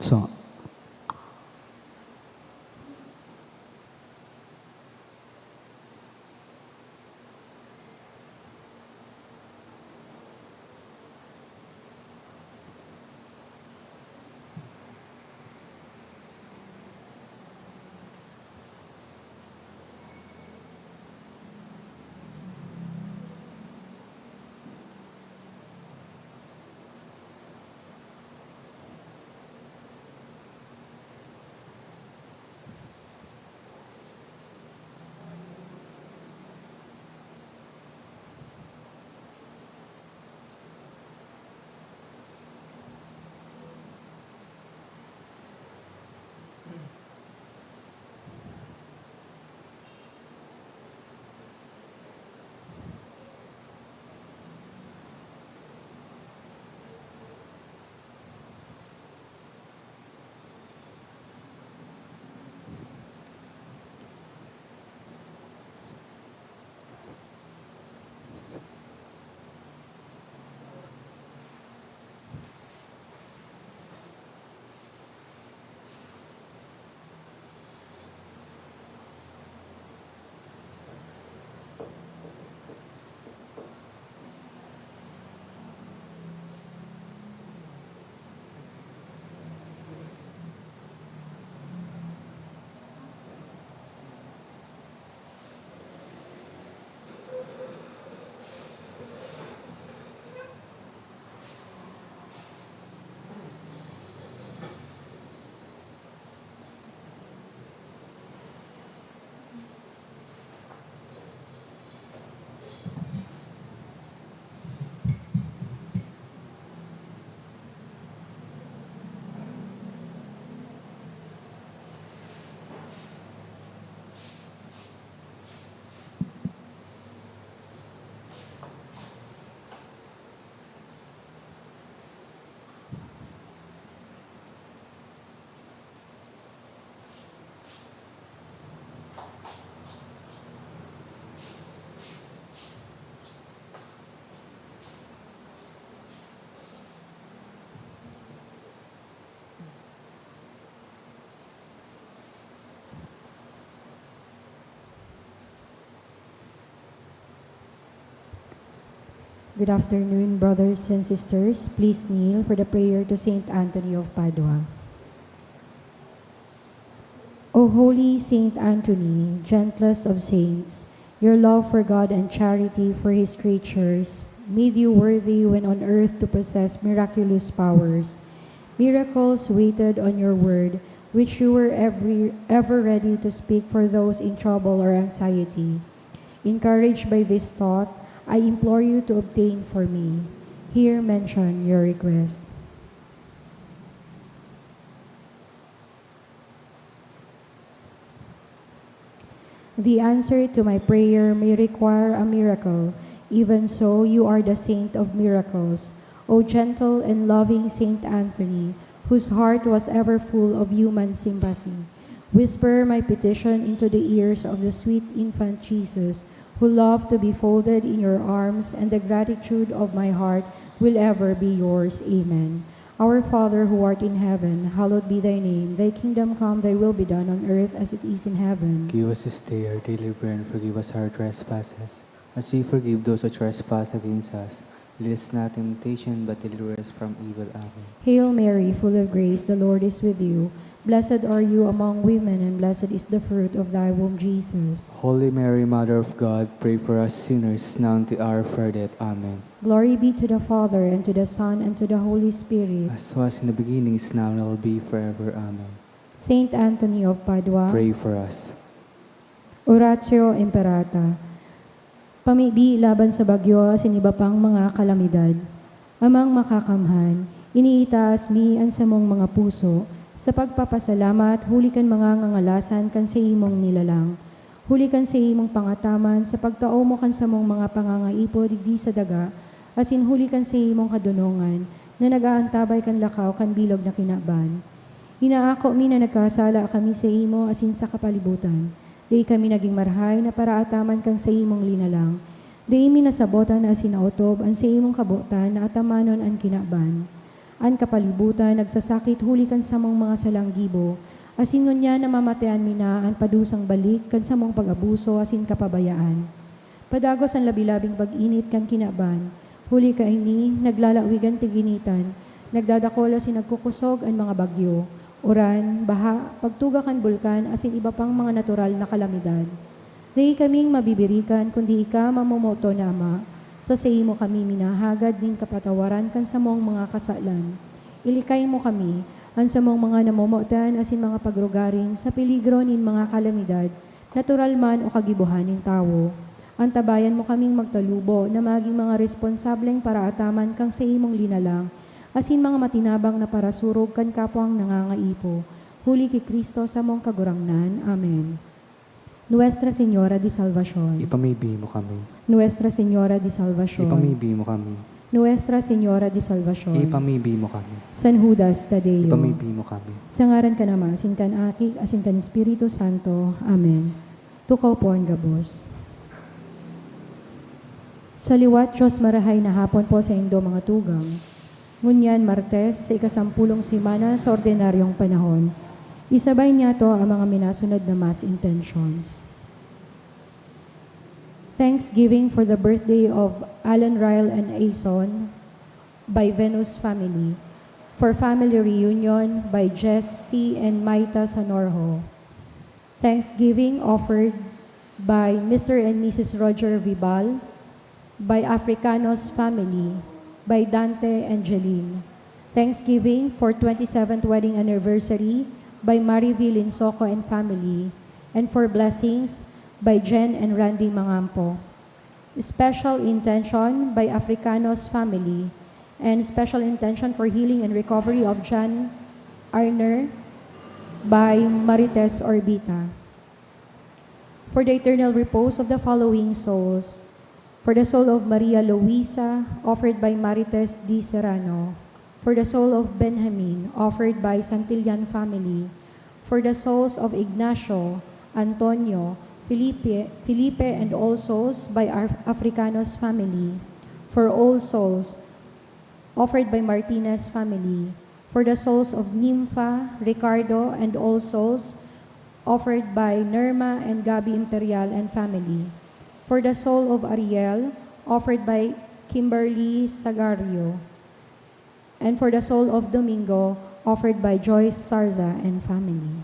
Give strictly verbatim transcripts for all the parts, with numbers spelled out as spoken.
So, Good afternoon, brothers and sisters. Please kneel for the prayer to Saint Anthony of Padua. O holy Saint Anthony, gentlest of saints, your love for God and charity for His creatures made you worthy when on earth to possess miraculous powers. Miracles waited on your word, which you were every, ever ready to speak for those in trouble or anxiety. Encouraged by this thought, I implore you to obtain for me. Here mention your request. The answer to my prayer may require a miracle. Even so, you are the saint of miracles. O gentle and loving Saint Anthony, whose heart was ever full of human sympathy, whisper my petition into the ears of the sweet infant Jesus, who loved to be folded in your arms, and the gratitude of my heart will ever be yours. Amen. Our Father who art in heaven, hallowed be thy name. Thy kingdom come, thy will be done on earth as it is in heaven. Give us this day our daily bread, and forgive us our trespasses, as we forgive those who trespass against us. Lead us not in temptation, but deliver us from evil. Amen. Hail Mary, full of grace, the Lord is with you. Blessed are you among women, and blessed is the fruit of thy womb, Jesus. Holy Mary, Mother of God, pray for us sinners, now and at the hour of our death. Amen. Glory be to the Father, and to the Son, and to the Holy Spirit. As was in the beginning, is now, and will be forever. Amen. Saint Anthony of Padua. Pray for us. Oratio Imperata. Pamibi laban sa bagyo asin iba pang mga kalamidad. Amang Makakamhan, iniitaas mi an samong mga puso sa pagpapasalamat huli kan mga ngangalasan kan saimong nilalang, huli kan saimong pangataman sa pagtao mo kan samong mga pangangaipo digdi sa daga, asin huli kan saimong kadonongan na nag-aantabay kan lakaw kan bilog na kinaban. Inaako mi na nagkasala kami saimo asin sa kapalibutan. Dai kami nagin marahay na paraataman kan saimong linalang. Dai mi nasabotan asin naotob an saimong kabotan na atamanon an kinaban. An kapalibutan nagsasakit huli kan samong mga salang gibo, asin ngunyan namamatean mi na an padusang balik kan samong pag-abuso asin kapabayaan. Padagos an labi-labing pag-init kan kinaban, huli kaini, naglalawigan tiginitan, nagdadakol asin nagkukosog an mga bagyo, uran, baha, pagtuga kan bulkan asin iba pang mga natural na kalamidad. Dai kaming mabibirikan kundi ika, mamomoton na Ama. Sa saimo kami minahagad nin kapatawaran kan samong mga kasalan. Ilikay mo kami, an samong mga namomotan asin mga pagrugaring sa peligro nin mga kalamidad, natural man o kagibohan nin tawo. Antabayan mo kaming magtalubo na magin mga responsableng paraataman kan saimong linalang asin mga matinabang na parasurog kan kapwang nangangaipo, huli ki Cristo samong Kagurangnan. Amen. Nuestra Señora de Salvacion. Ipamibi mo kami. Nuestra Señora de Salvacion. Ipamibi mo kami. Nuestra Señora de Salvacion. Ipamibi mo kami. San Judas Tadeo. Ipamibi mo kami. Sa ngaran kan Ama, asin kan Aki, asin kan Espiritu Santo. Amen. Tukaw po an gabos. Sa liwat, Diyos marahay na hapon po sa indo mga tugang. Ngunyan, Martes, sa ikasampulong semana sa ordinaryong panahon, isabay niyato ang mga minasunod na Mass intentions. Thanksgiving for the birthday of Alan Ryle and Aison by Venus family, for family reunion by Jess C. and Maita Sanorho. Thanksgiving offered by Mister and Missus Roger Vibal, by Africanos family, by Dante and Jeline. Thanksgiving for twenty-seventh wedding anniversary by Marivi Linsoko and family, and for blessings by Jen and Randy Mangampo. Special intention by Africanos family, and special intention for healing and recovery of John Arner by Marites Orbita. For the eternal repose of the following souls: for the soul of Maria Luisa, offered by Marites D. Serrano; for the soul of Benjamin, offered by Santillan family; for the souls of Ignacio, Antonio, Felipe, Felipe, and all souls by Af-, Africanos family; for all souls, offered by Martinez family; for the souls of Nympha, Ricardo, and all souls, offered by Nerma and Gabby Imperial and family; for the soul of Ariel, offered by Kimberly Sagario; and for the soul of Domingo, offered by Joyce Sarza and family.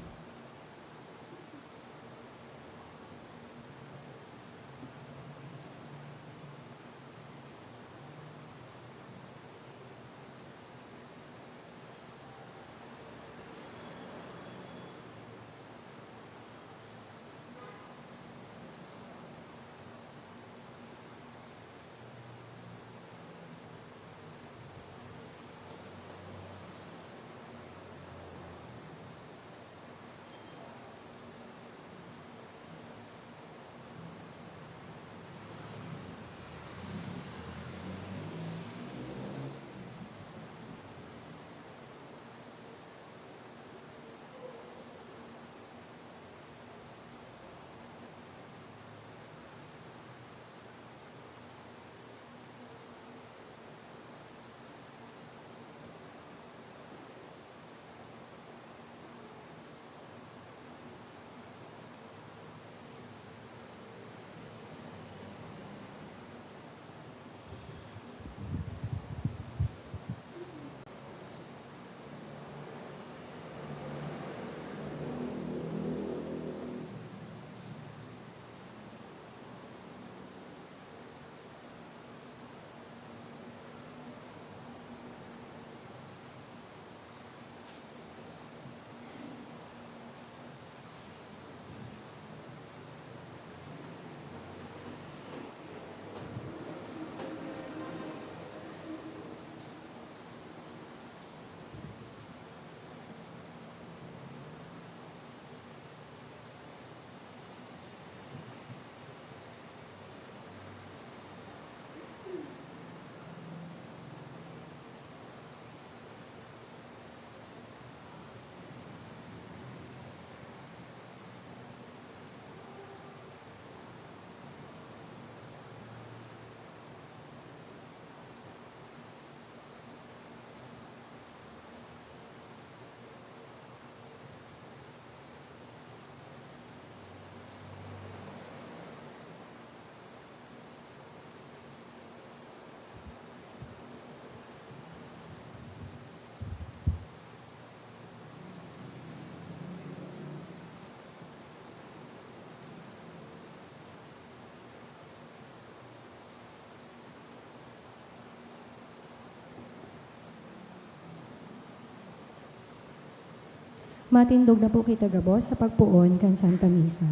Matindog na po kita gabos sa pagpoon kan Santa Misa.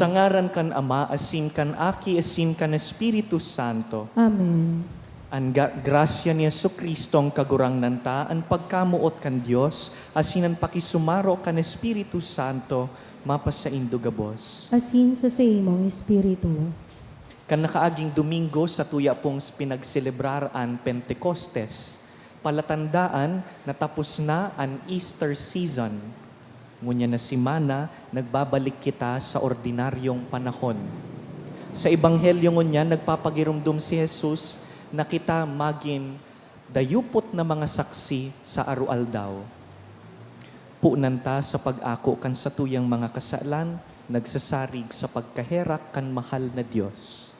Sa ngaran kan Ama, asin kan Aki, asin kan Espiritu Santo. Amen. An ga-, grasya ni Jesu-Cristo, an Kagurangnan ta, an pagkamoot kan Dios, asin an pakisumaro kan Espiritu Santo, mapasaindo gabos. Asin sa saimong espiritu. Kan nakaaging Domingo, satuya pong pinagselebrar an Pentecostes. Palatandaan na tapos na an Easter season. Ngunyan na semana, nagbabalik kita sa ordinaryong panahon. Sa Ebanghelyo ngunyan, nagpapagiromdom si Jesus na kita magin dayupot na mga saksi sa aroaldaw. Punan ta sa pag-ako kan satuyang mga kasalan, nagsasarig sa pagkaherak kan mahal na Dios.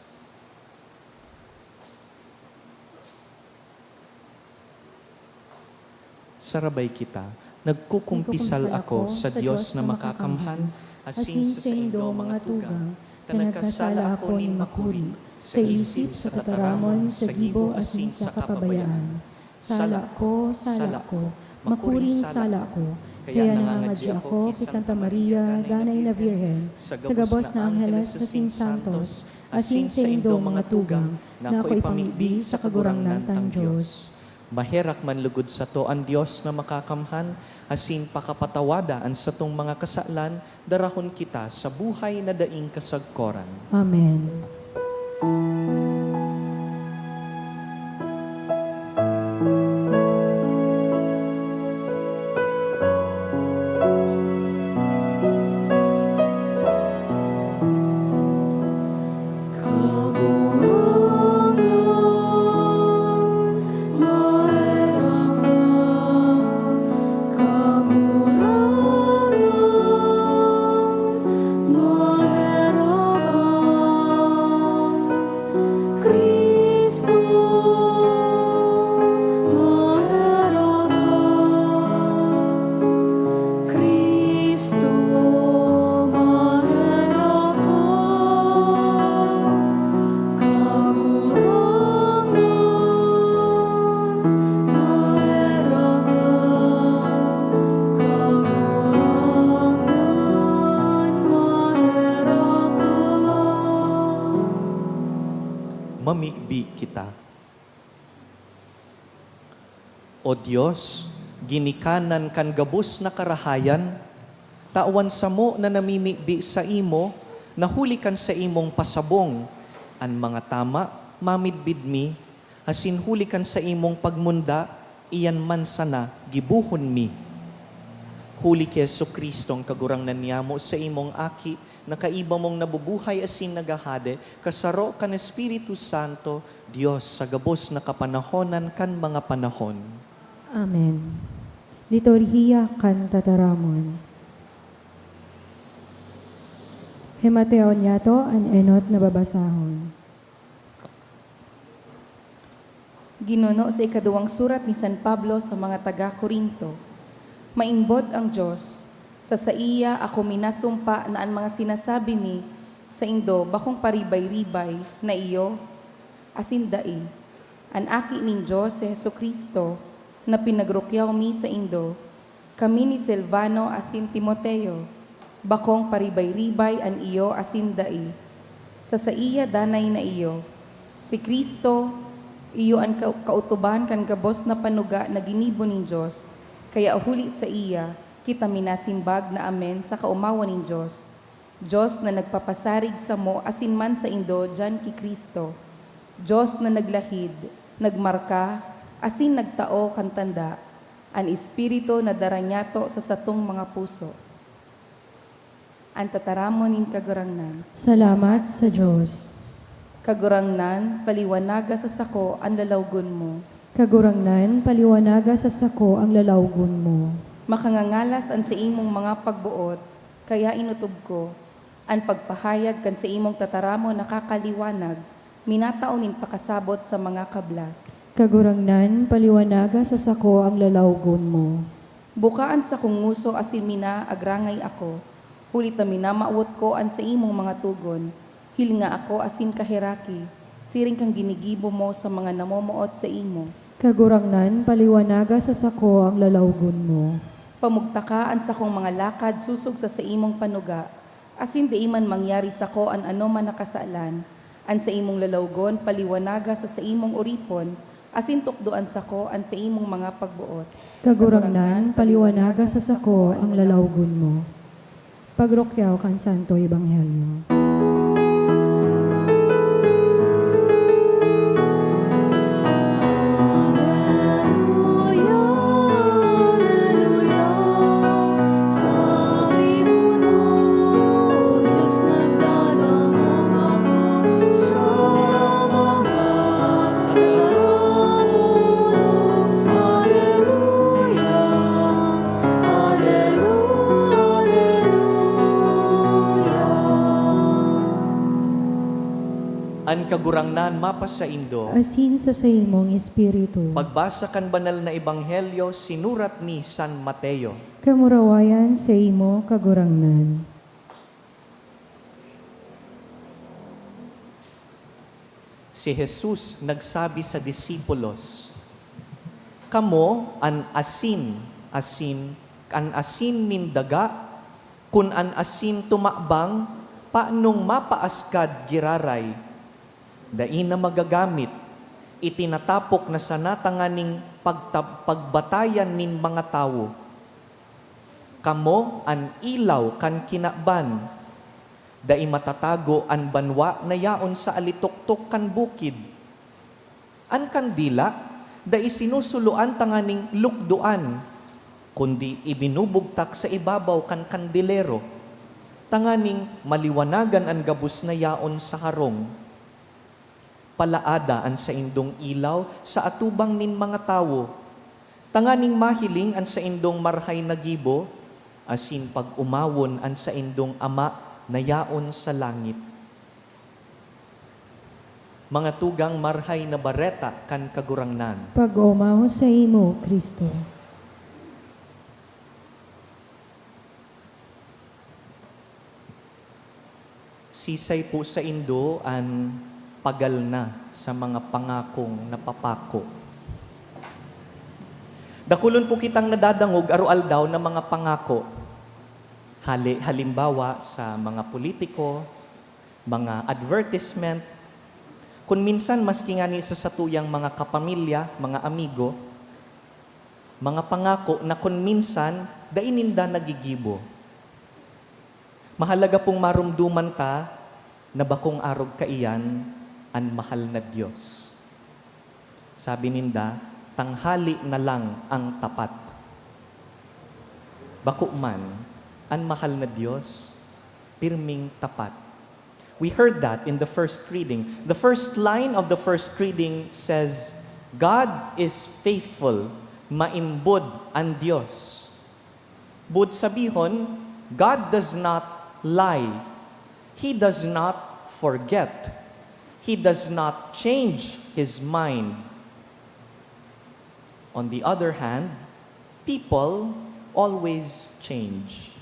Sarabay kita. Nagkukumpisal ako sa Dios na makakamhan, asin sa saindo mga tugang, ta nagkasala ako nin makuri, sa isip, sa tataramon, sa gibo, asin sa kapabayaan. Sala ko, sala ko, makuring sala ko. Kaya nangangadyi ako ki Santa Maria, danay na Birhen, sa gabos na angheles asin santos, asin saindo mga tugang, na ako ipamibi sa Kagurangnan tang Dios. Maherak man lugod sato an Dios na makakamhan, asin pakapatawada an satong mga kasalan, darahon kita sa buhay na daing kasagkoran. Amen. Mamibi kita. O Dios, ginikanan kan gabos na karahayan, tawan samo na namimibi saimo, na huli kan saimong pasabong, an mga tama mamidbid mi, asin huli kan saimong pagmunda, iyan man sana gibohon mi. Huli ki Jesu-Cristo, an Kagurangnan niyamo, saimong Aki, na kaiba mong nabubuhay asin naghahade, kasaro kan Espiritu Santo, Dios sa gabos na kapanahonan kan mga panahon. Amen. Liturhiya kan Tataramon. Himateon niyato an enot na babasahon. Ginuno sa ikaduwang surat ni San Pablo sa mga taga Corinto. Maimbod ang Dios, sa saiya ako minasumpa na an mga sinasabi mi saindo bakong paribay-ribay na iyo asin dai. An Aki nin Dios, si Jesu-Cristo, na pinagrukyaw mi saindo, kami ni Silvano asin Timoteo, bakong paribay-ribay an iyo asin dai. Sa saiya danay na iyo, si Cristo, iyo an ka-, kautuban kan gabos na panuga na ginibo nin Dios, kaya huli saiya, kita minasimbag na amen sa kaomawan nin Dios. Dios na nagpapasarig samo asin man saindo diyan ki Cristo, Dios na naglahid, nagmarka, asin nagtao kan tanda, an Espiritu na dara niyato sa satong mga puso. An tataramon nin Kagurangnan. Salamat sa Dios. Kagurangnan, paliwanaga sa sako an lalawgon mo. Kagurangnan, paliwanaga sa sako ang lalawgon mo. Makangangalas an saimong mga pagboot, kaya inutog ko. An pagpahayag kan saimong tataramon nakakaliwanag, minatao nin pakasabot sa mga kablas. Kagurangnan, paliwanaga sa sako ang lalawgon mo. Buka an sakong ngoso asin minaagrangay ako, huli ta minamawot ko an saimong mga togon. Hilinga ako asin kaheraki, siring kan ginigibo mo sa mga namomoot saimo. Kagurangnan, paliwanaga sa sako ang lalawgon mo. Pamugtaka an sakong mga lakad sosog sa saimong panuga, asin dai man mangyari sako an anoman na kasalan. An saimong lalawgon paliwanaga sa saimong oripon, asin tukdoan sako an saimong mga pagboot. Kagurangnan, paliwanaga sa sako ang lalawgon mo. Pagrukyaw kan Santo Ebanghelyo. An Kagurangnan mapasaindo. Asin sa saimong espiritu. Pagbasa kan Banal na Ebanghelyo sinurat ni San Mateo. Kamurawayan saimo, Kagurangnan. Si Jesus nagsabi sa disipulos, "Kamo an asin, asin, an asin nin daga. Kun an asin tumabang, panong mapaaskad giraray? Dai na magagamit, itinatapok na sana tanganing pagtab-, pagbatayan nin mga tawo. Kamo an ilaw kan kinaban. Dai matatago an banwa na yaon sa alitoktok kan bukid. An kandila dai sinusuloan tanganing lukdoan, kundi ibinubugtak sa ibabaw kan kandelero, tanganing maliwanagan an gabos na yaon sa harong. Palaada an saindong ilaw sa atubang nin mga tawo, tanganing mahiling an saindong marhay na gibo, asin pag-omawon an saindong Ama na yaon sa langit." Mga tugang, Marhay na Bareta kan Kagurangnan. Pag-omaw saimo, Cristo. Sisay po saindo an pagal na sa mga pangakong napapako? Dakulon po kitang nadadangog aroaldaw na mga pangako. Hali-, halimbawa, sa mga politiko, mga advertisement, kun minsan maski ngani sa satuyang mga kapamilya, mga amigo, mga pangako na kun minsan dai ninda nagigibo. Mahalaga pong maromdoman ta na bakong arog kaiyan an mahal na Dios. Sabi ninda, "Tanghali na lang ang tapat." Bako man, an mahal na Dios, pirming tapat. We heard that in the first reading. The first line of the first reading says, "God is faithful," maimbod an Dios. Boot sabihon, God does not lie. He does not forget. He does not change His mind. On the other hand, people always change.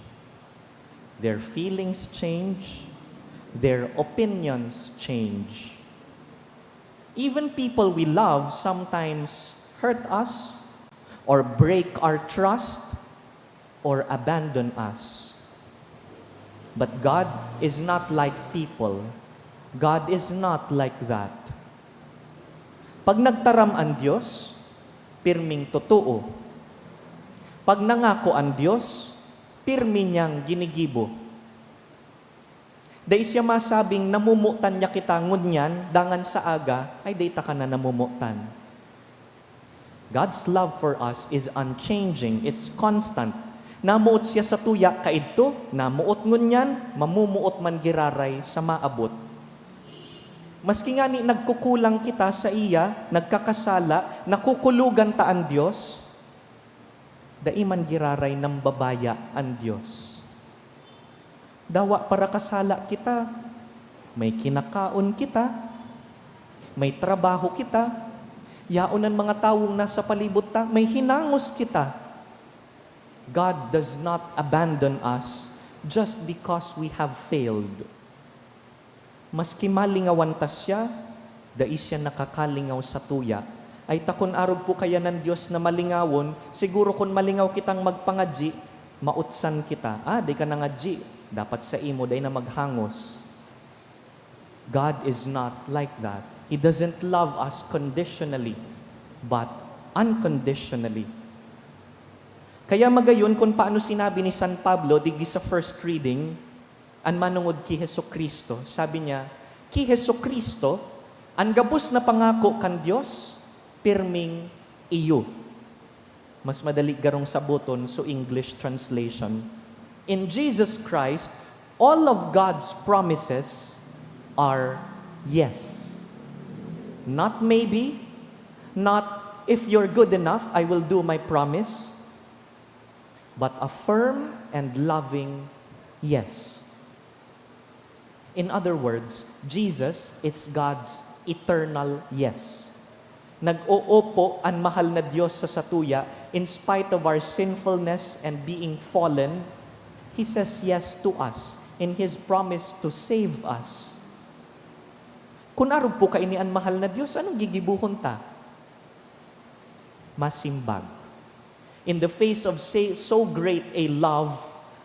Their feelings change. Their opinions change. Even people we love sometimes hurt us or break our trust or abandon us. But God is not like people. God is not like that. Pag nagtaram an Dios, pirming totoo. Pag nangako an Dios, pirmi niyang ginigibo. Dai siya masabing, "Namomotan niya kita ngunyan, dangan sa aga, ay dai taka na namomotan." God's love for us is unchanging, it's constant. Namoot siya satuya kaidto, namoot ngunyan, mamomoot man giraray sa maabot. Maski ngani nagkukulang kita saiya, nagkakasala, nakukulogan ta an Dios, dai man giraray nambabaya an Dios. Dawa parakasala kita, may kinakaon kita, may trabaho kita, yaon an mga tawong nasa palibot ta, may hinangos kita. God does not abandon us just because we have failed. Maski malingawan ta siya, dai siya nakakalingaw satuya. Ay ta kun arog po kaiyan an Dios na malingawon, siguro kun malingaw kitang magpangadyi, mautsan kita. "Ah, dai ka nangadyi. Dapat saimo, dai na maghangos." God is not like that. He doesn't love us conditionally, but unconditionally. Kaya magayon kun paano sinabi ni San Pablo digdi sa first reading, an manongod ki Jesu-Cristo, sabi niya, "Ki Jesu-Cristo, an gabos na pangako kan Dios, pirming iyo." Mas madali garong saboton so English translation. In Jesus Christ, all of God's promises are yes. Not maybe, not, "If you're good enough, I will do my promise," but a firm and loving yes. In other words, Jesus is God's eternal yes. Nag-oopo an mahal na Dios sa satuya, in spite of our sinfulness and being fallen, He says yes to us in His promise to save us. Kun arog po kaini an mahal na Dios, anong gigibohon ta? Masimbag. In the face of say, so great a love,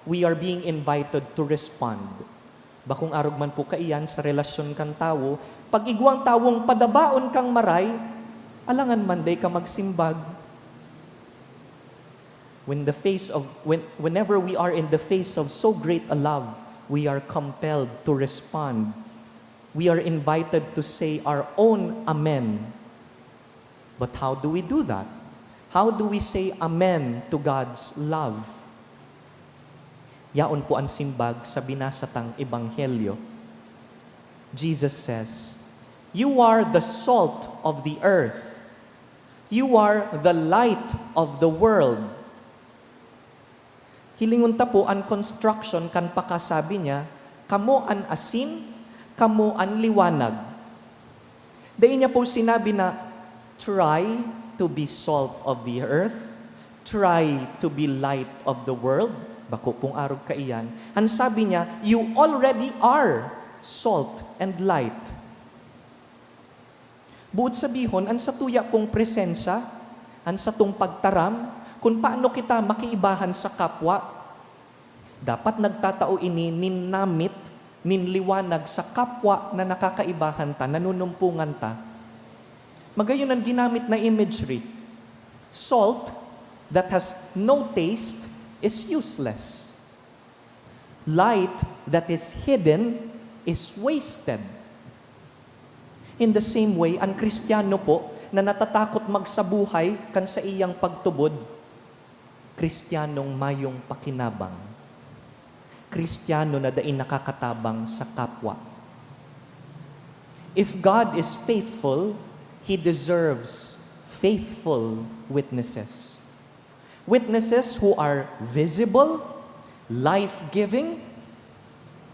we are being invited to respond. Bakong arog man po kaiyan sa relasyon kan tawo, pag igwang tawong padabaon kang maray, alangan man dai ka magsimbag. When the face of, when, whenever we are in the face of so great a love, we are compelled to respond. We are invited to say our own amen. But how do we do that? How do we say amen to God's love? Yaon po an simbag sa binasa tang ebanghelyo. Jesus says, "You are the salt of the earth. You are the light of the world." Hilingon ta po an construction kan pakasabi niya, "Kamo an asin, kamo an liwanag." Dai niya po sinabi na, "Try to be salt of the earth, try to be light of the world." Bako pong arog kaiyan. An sabi niya, "You already are salt and light." Boot sabihon, an satuya pong presensya, an satong pagtaram, kun paano kita makiibahan sa kapwa, dapat nagtatao ini nin namit, nin liwanag sa kapwa na nakakaibahan ta, nanunumpongan ta. Magayon an ginamit na imagery. Salt that has no taste is useless. Light that is hidden is wasted. In the same way, an Kristiyano po na natatakot magsabuhay kan saiyang pagtubod, Kristiyanong mayong pakinabang. Kristiyano na dai nakakatabang sa kapwa. If God is faithful, He deserves faithful witnesses. Witnesses who are visible, life-giving,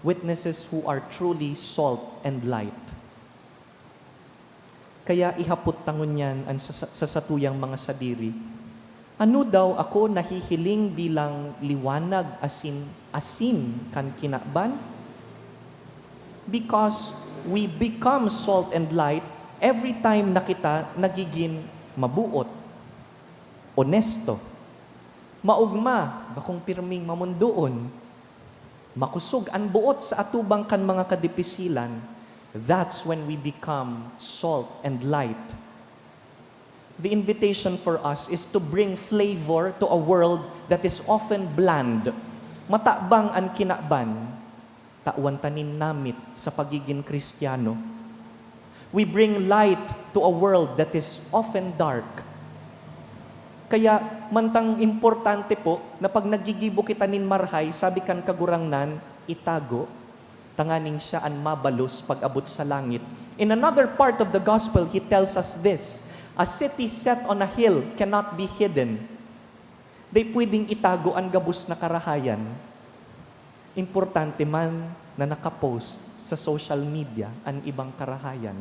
witnesses who are truly salt and light. Kaya ihapot ta ngunyan an sa, sa satuyang mga sadiri, "Ano daw ako nahihiling bilang liwanag asin asin kan kinaban?" Because we become salt and light every time na kita nagigin mabuot, onesto, maogma, bakong pirming mamundoon, makosog an buot sa atubang kan mga kadipisilan. That's when we become salt and light. The invitation for us is to bring flavor to a world that is often bland. Matabang an kinaban, tawan ta nin namit sa pagigin Kristiyano. We bring light to a world that is often dark. Kaya, mantang importante po na pag naggigibo kita nin marhay, sabi kan Kagurangnan, "Itago, tanganing siya an mabalos pag-abot sa langit. In another part of the gospel, he tells us this, "A city set on a hill cannot be hidden." Di pwedeng itago an gabos na karahayan. Importante man na nakapost sa social media an ibang karahayan,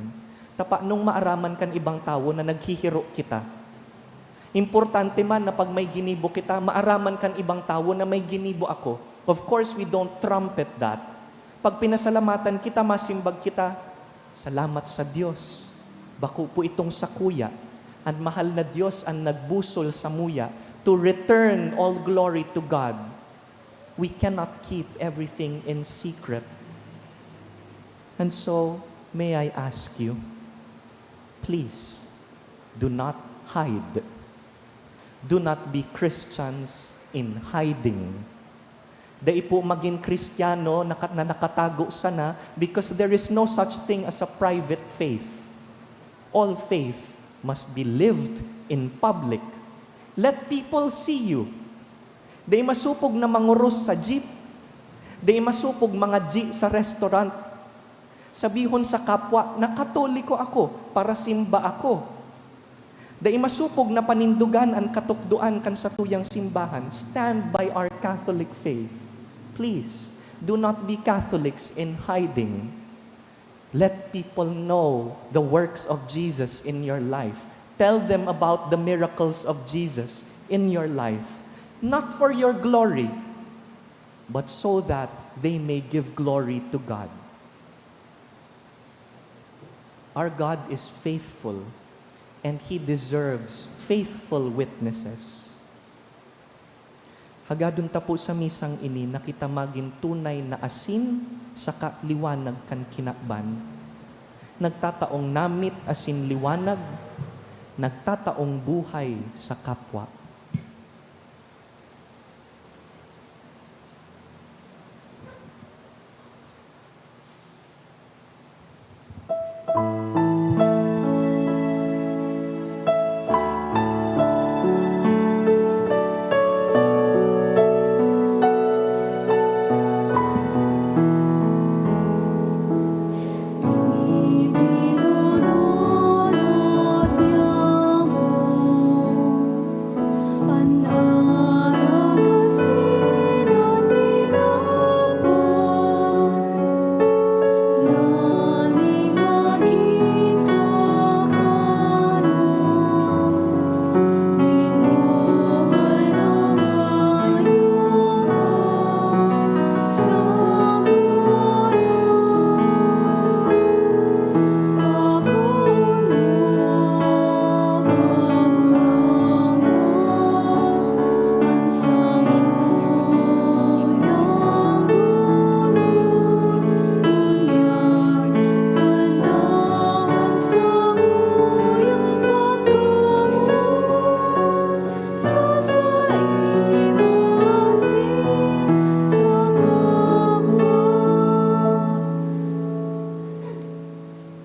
tapanong maaraman kan ibang tawo na naghihiro kita. Importante man na pag may ginibo kita, maaraman kan ibang tawo na may ginibo ako. Of course, we don't trumpet that. Pag pinasalamatan kita, masimbag kita, "Salamat sa Dios. Bako po itong sakuya. An mahal na Dios an nagbusol samuya to return all glory to God." We cannot keep everything in secret. And so, may I ask you, please, do not hide. Do not be Christians in hiding. Dai po magin Kristiyano na ka-, na nakatago sana, because there is no such thing as a private faith. All faith must be lived in public. Let people see you. Dai masopog na mangoros sa jeep. Dai masopog mangadyi sa restaurant. Sabihon sa kapwa na Katoliko ako, parasimba ako. Dai masopog na panindogan an katukdoan kan satuyang simbahan. Stand by our Catholic faith. Please, do not be Catholics in hiding. Let people know the works of Jesus in your life. Tell them about the miracles of Jesus in your life. Not for your glory, but so that they may give glory to God. Our God is faithful, and He deserves faithful witnesses. Hagadon ta po sa misang ini na kita magin tunay na asin saka liwanag kan kinaban, nagtataong namit asin liwanag, nagtataong buhay sa kapwa.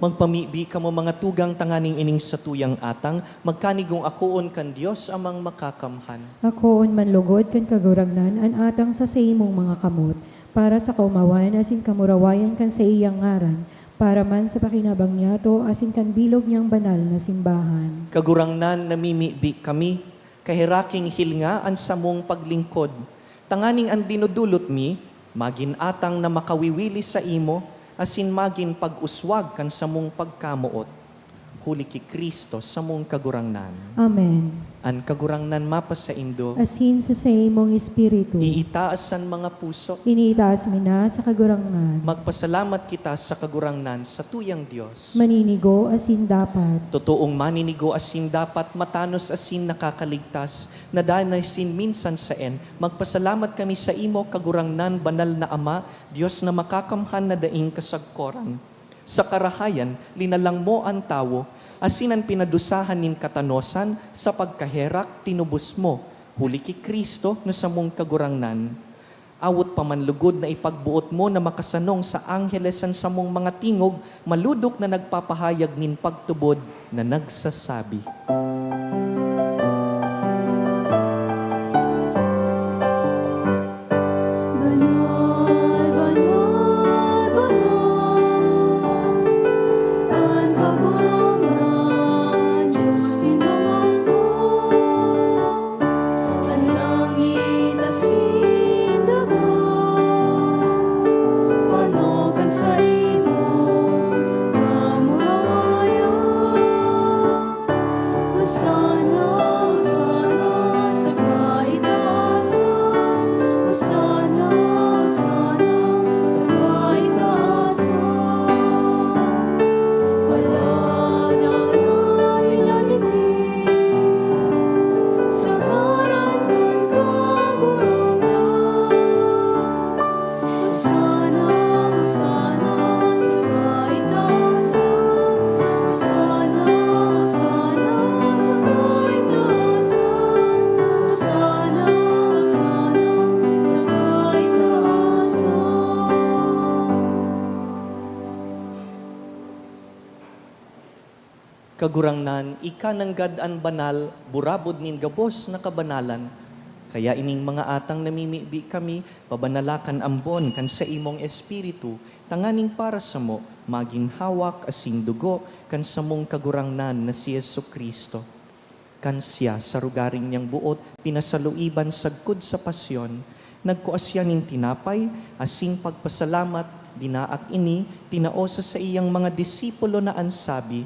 Magpamibi kamo, mga tugang, tanganing ining satuyang atang magkanigong akoon kan Dios Amang Makakamhan. Akoon man lugod kan Kagurangnan an atang sa saimong mga kamot, para sa kaomawan asin kamurawayan kan saiyang ngaran, para man sa pakinabang niyato asin kan bilog niyang banal na simbahan. Kagurangnan, namimibi kami, kaheraking hilnga an samong paglingkod, tanganing an dinodolot mi magin atang na makawiwili saimo asin magin pag-uswag kan samong pagkamoot. Huli ki Cristo, samong Kagurangnan. Amen. An Kagurangnan mapasaindo. Asin sa saimong espiritu. Iitaas an mga puso. Iniitaas mi na sa Kagurangnan. Magpasalamat kita sa Kagurangnan, satuyang Dios. Maninigo asin dapat. Totoong maninigo asin dapat, matanos asin nakakaligtas, na danay sin minsan saen, magpasalamat kami saimo, Kagurangnan, Banal na Ama, Dios na makakamhan na daing kasagkoran. Sa karahayan, linalang mo an tawo, asin an pinadusahan nin katanosan sa pagkaherak, tinubos mo, huli ki Cristo na samong Kagurangnan. Awot pa man lugod na ipagboot mo na makasanong sa angheles an samong mga tingog, malodok na nagpapahayag nin pagtubod na nagsasabi, "Banal, banal, Kagurangnan, ika nanggad an banal, burabod nin gabos na kabanalan. Kaya ining mga atang namimibi kami, pabanala kan ambon kan saimong Espiritu, tanganing para samo magin hawak asin dugo kan samong Kagurangnan na si Jesu-Cristo. Kan siya, sa rogaring niyang boot, pinasaluiban sagkod sa pasyon, nagkua siya nin tinapay, asin pagpasalamat, dinaak ini, tinao sa saiyang mga disipulo na an sabi,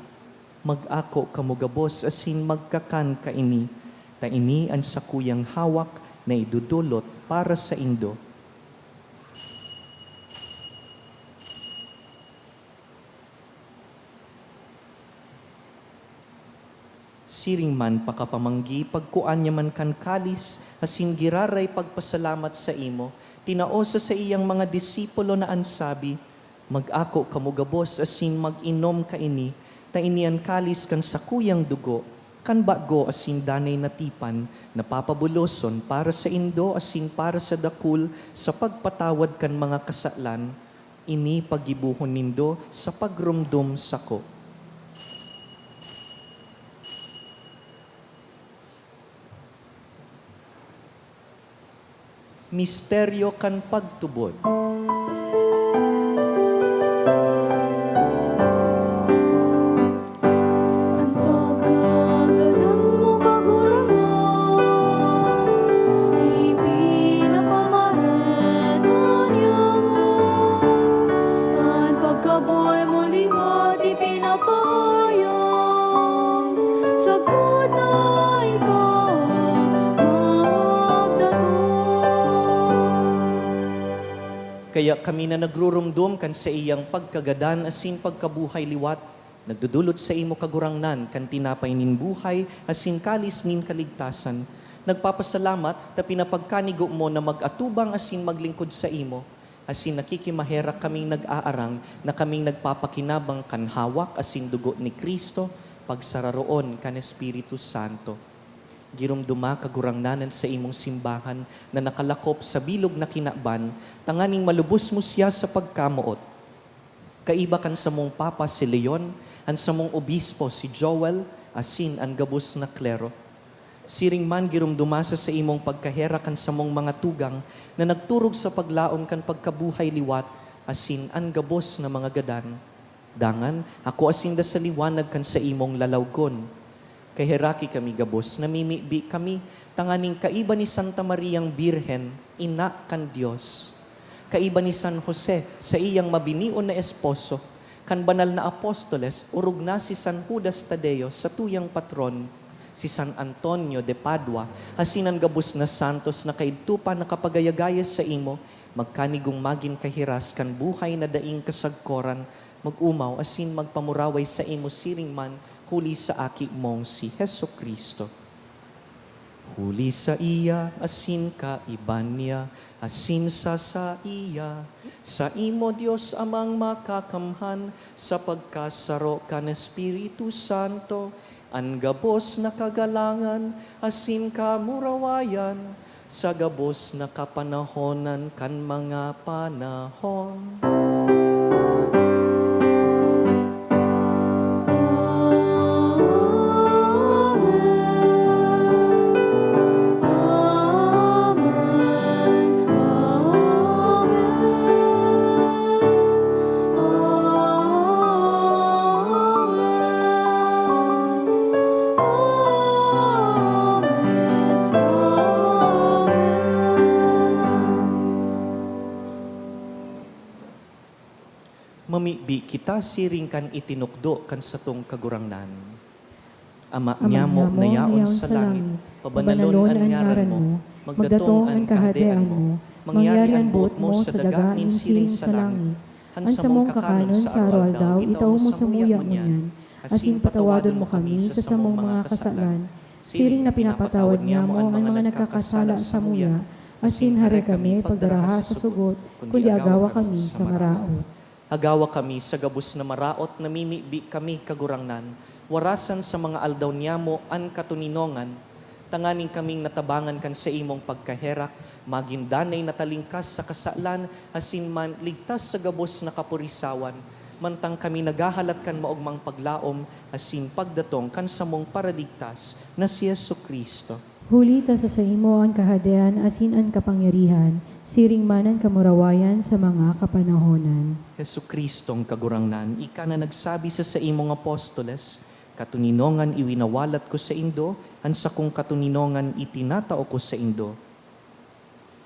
"Mag-ako kamo gabos asin magkakan kaini, ta ini an sakuyang hawak na idodolot para saindo." Siring man pakapamanggi, pagkua niya man kan kalis asin giraray pagpasalamat saimo, tinao sa saiyang mga disipulo na an sabi, "Mag-ako kamo gabos asin mag-inom kaini, ta ini an kalis kan sakuyang dugo, kan bago asin danay na tipan, na papabuloson para saindo asin para sa dakul sa pagpatawad kan mga kasalan. Ini paggibohon nindo sa pagromdom sako." Misteryo kan pagtubod. An pagkagadan mo, Kagurangnan, ipinapamareta niamo. An pagkabuhay mo liwat ipinapahayag, sagkod na ikaw magdatong. Kaya kami na nagruromdom kan saiyang pagkagadan asin pagkabuhay liwat, nagdodolot saimo, Kagurangnan, kan tinapay nin buhay asin kalis nin kaligtasan. Nagpapasalamat ta pinapagkanigo mo na mag-atubang asin maglingkod saimo, asin nakikimaherak kaming nag-aarang na kaming nagpapakinabang kan hawak asin dugo ni Cristo, pagsararoon kan Espiritu Santo. Giromdoma, Kagurangnan, an saimong simbahan na nakalakop sa bilog na kinaban, tanganing malubos mo siya sa pagkamoot. Kaiba kan samong Papa si Leon, an samong Obispo si Joel, asin an gabos na klero. Siring man, giromdoma sa saimong pagkaherak an samong mga tugang na nagturog sa paglaom kan pagkabuhay liwat asin an gabos na mga gadan. Dangan, hakoa sinda sa liwanag kan saimong lalawgon. Kaheraki kami gabos, namimibi kami, tanganing kaiba ni Santa Mariang Birhen, ina kan Dios, kaiba ni San Jose, saiyang mabinion na esposo, kan banal na apostoles, orog na si San Judas Tadeo, satuyang patron, si San Antonio de Padua, asin an gabos na santos na kaidto pa nakapagayagaya saimo, magkanigong magin kahiras kan buhay na daing kasagkoran, mag-omaw asin magpamuraway saimo siring man huli sa Aki mong si Jesu-Cristo. Huli saiya, asin kaiba niya, asin sa saiya, saimo, Dios Amang Makakamhan, sa pagkasaro kan Espiritu Santo, an gabos na kagalangan asin kamurawayan, sa gabos na kapanahonan kan mga panahon. Amen. Amen. Amen. Amen. Amen. Mamibi kita siring kan itinukdo kan satong Kagurangnan. Ama Ama niamo niamo na na yaon yaon sa sa langit, langit, pabanalon pabanalon an an ngaran ngaran mo, mo, magdatong magdatong an an kahadean kahadean mo, mo, mangyari an boot mo sa daga nin siring sa langit. An samong kakanon sa araw-aldaw, itao mo samuya ngunyan, asin patawadon mo kami sa samong mga kasalan, siring na pinapatawad niamo an mga nagkakasala samuya, asin hare kami pagdaraha sa sugot, kundi agawa kami sa maraot. Agawa kami sa gabos na maraot, namimibi kami, Kagurangnan, warasan sa mga aldaw niamo an katoninongan, tanganing kaming natabangan kan saimong pagkaherak, magin danay na talingkas sa kasalan, asin man ligtas sa gabos na kapurisawan, Mantang kami naghahalat kan maogmang paglaom asin pagdatong kan samong Paraligtas na si Jesu-Cristo. Huli ta sa saimo an kahadean asin an kapangyarihan, siring man an kamurawayan sa mga kapanahonan. Jesu-Cristong Kagurangnan, ika na nagsabi sa saimong apostoles, "Katoninongan iwinawalat ko saindo, an sakong katoninongan itinatao ko saindo."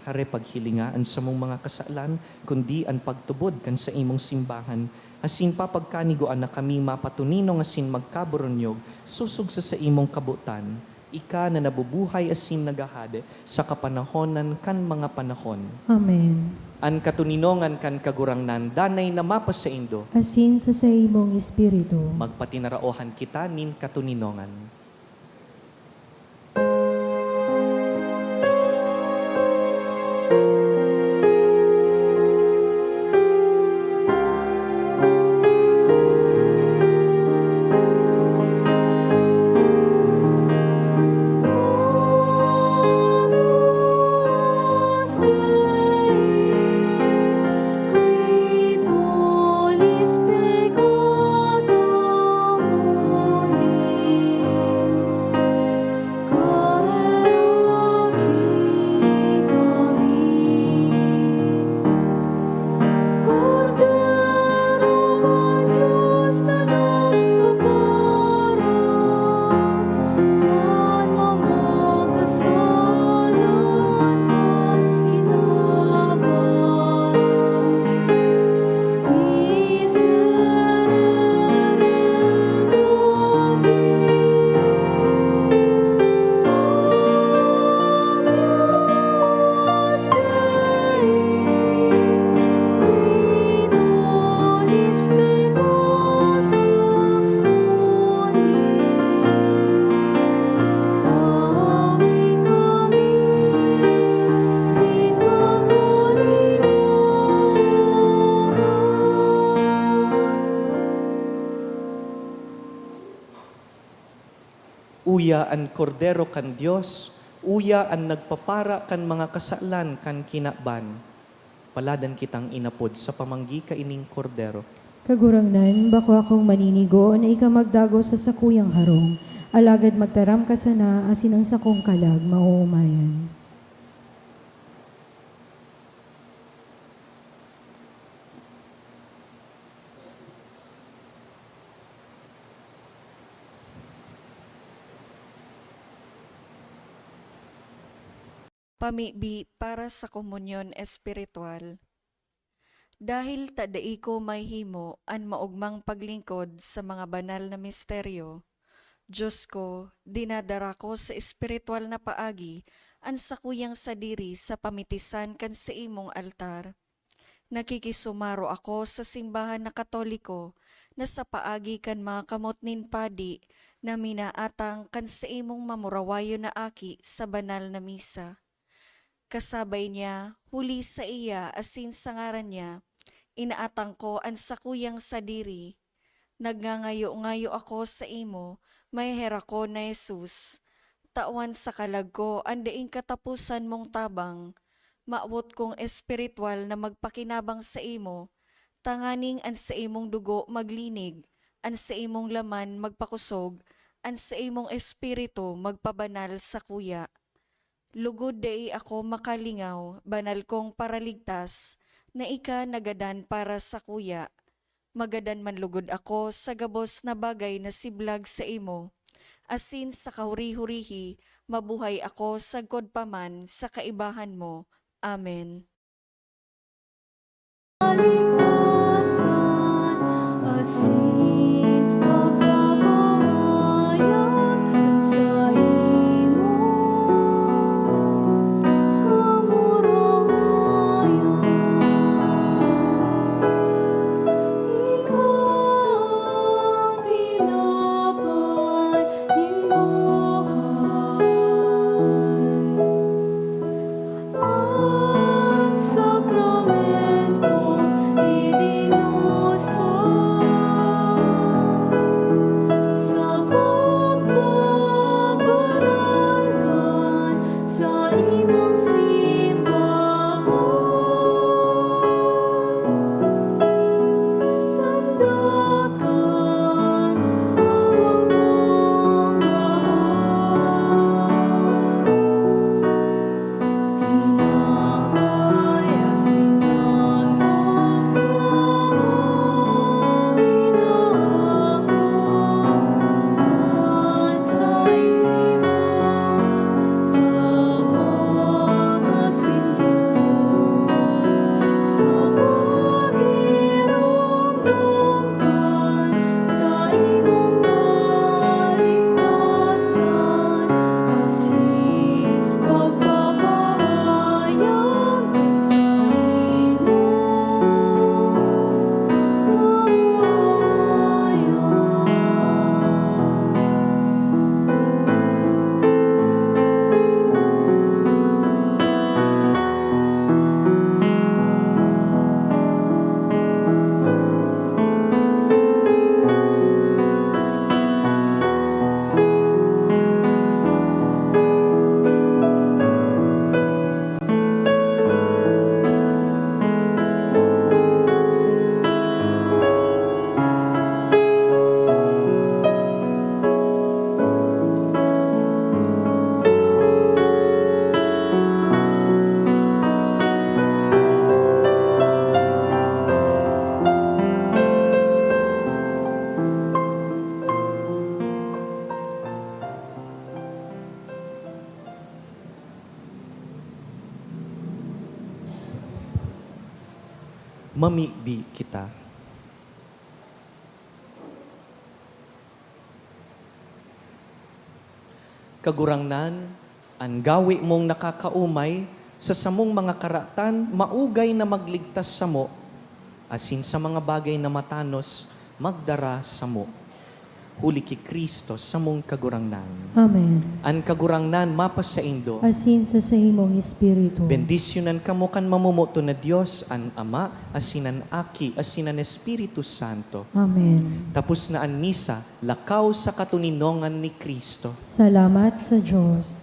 Hare paghilinga an samong mga kasalan, kundi an pagtubod kan saimong simbahan, asin papagkanigua na kami mapatoninong asin magkaburunyog sosog sa saimong kabotan, ika na nabubuhay asin naghahade sa kapanahonan kan mga panahon. Amen. An katoninongan kan Kagurangnan danay na mapasaindo. Asin sa saimong espiritu. Magpatinaraohan kita nin katoninongan. Uya an Kordero kan Dios, uya an nagpapara kan mga kasalan kan kinaban. Paladan kitang inapod sa pamanggi kaining Kordero. Kagurangnan, bako akong maninigo na ika magdagos sa sakuyang harong, alagad magtaram ka sana asin ang sakong kalag maoomayan. Pamibi para sa komunyon espiritual. Dahil ta dai ko mahimo an maogmang paglingkod sa mga banal na misteryo, Dios ko, dinadara ko sa espiritual na paagi an sakuyang sadiri sa pamitisan kan saimong altar. Nakikisumaro ako sa simbahan na Katoliko na sa paagi kan mga kamot nin padi na minaatang kan saimong mamurawayon na aki sa banal na misa. Kasabay niya, huli saiya asin sa ngaran niya, inaatang ko an sakuyang sadiri. Nagngangayo-ngayo ako saimo, maheherakon na Jesus. Tawan sa kalag ko an daing kataposan mong tabang. Mawot kong espiritual na magpakinabang saimo, tanganing an saimong dugo maglinig, an saimong laman magpakosog, an saimong espiritu magpabanal sakuya. Lugod dai ako makalingaw, banal kong Paraligtas, na ika nagadan para sakuya. Magadan man lugod ako sa gabos na bagay na siblag saimo, asin sa kahuri-hurihi mabuhay ako sagkod pa man sa kaibahan mo. Amen. Kaligtasan asin pagkabangayan kan saimong kamurawayan. Ika an tinapay nin buhay. An Mamibi kita. Kagurangnan, an gawe mong nakakaomay sa samong mga karatan maugay na magligtas samo, asin sa mga bagay na matanos, magdara samo. Huli ki Cristo, samong Kagurangnan. Amen. An Kagurangnan mapasaindo. Asin sa saimong espiritu. Bendisyonan kamo kan mamomoton na Dios, an Ama, asin an Aki, asin an Espiritu Santo. Amen. Tapos na an misa, lakaw sa katoninongan ni Cristo. Salamat sa Dios.